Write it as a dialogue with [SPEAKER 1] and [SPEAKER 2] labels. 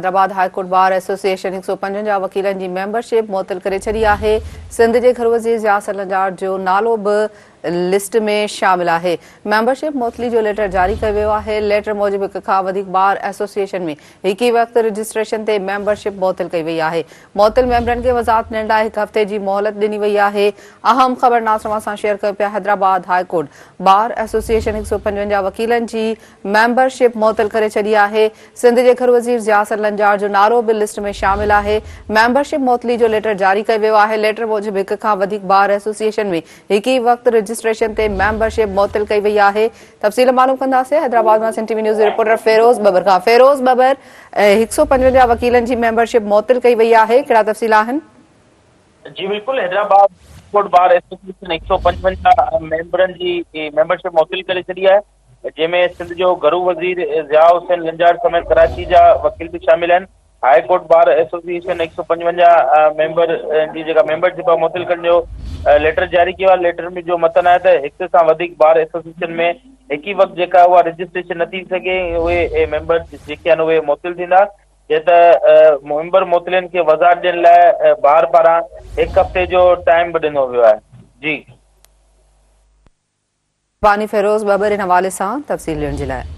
[SPEAKER 1] Hyderabad high court bar association 155 وڪيلن جي membership معطل ڪري ڇڏي آهي، سنڌ جي گهرو وزير ضياء سلنجار جو نالو به لسٽ ۾ شامل آهي، ميمبرشپ معطلي جو ليٽر جاري ڪيو ويو آهي، ليٽر موجب هڪ کان وڌيڪ بار ايسوسيئيشن ۾ هڪ ئي وقت رجسٽريشن تي ميمبرشپ معطل ڪئي وئي آهي، معطل ميمبرن کي وضاحت ڏيڻ لاء هڪ هفتي جي مهلت ڏني وئي آهي، اهم خبر ناصر اوهان سان شيئر ڪيو پيا Hyderabad high court bar association 155 وڪيلن جي ميمبرشپ معطل ڪري ڇڏي آهي، سنڌ جي گهرو وزير ضياء حسن لنجار جو نالو به لسٽ ۾ شامل آهي، ميمبرشپ معطلي جو ليٽر جاري ڪيو ويو آهي، ليٽر موجب هڪ کان وڌيڪ بار ايسوسيئيشن ۾ هڪ ئي وقت رجسٽريشن تي ميمبرشپ معطل ڪئي وئي آهي، تفصيل معلوم ڪنداسين حيدرآباد مان سنڌ ٽي وي نيوز جي رپورٽر فيروز ٻٻر کان، فيروز ٻٻر 155 وڪيلن جي ميمبرشپ معطل ڪئي وئي آهي، ڪهڙا تفصيل آهن؟
[SPEAKER 2] جي بلڪل حيدرآباد ڪورٽ بار ايسوسيئيشن 155 ميمبرن جي ميمبرشپ معطل ڪري ڇڏي آهي. جنهن ۾ سنڌ جو گهرو وزير ضياء حسين لنجار سميت ڪراچي جا وڪيل به شامل آهن. High court bar association 155 member جي جيڪا ميمبرشپ آهي معطل ڪرڻ جو ليٽر جاري ڪيو آهي. ليٽر ۾ جو متن آهي ته هڪ کان وڌيڪ بار ايسوسيئيشن ۾ هڪ ئي وقت جيڪا اها رجسٽريشن نه ٿي سگهي ۽ اهي ميمبر جيڪي آهن اهي معطل ٿيندا جئين ته ميمبر معطلين کي وضاحت ڏيڻ لاء بار پاران هڪ هفتي جو ٽائيم به ڏنو ويو آهي. جي.
[SPEAKER 1] باني فيروز ٻٻر ان حوالي سان تفصيل ڏيڻ جي لاء.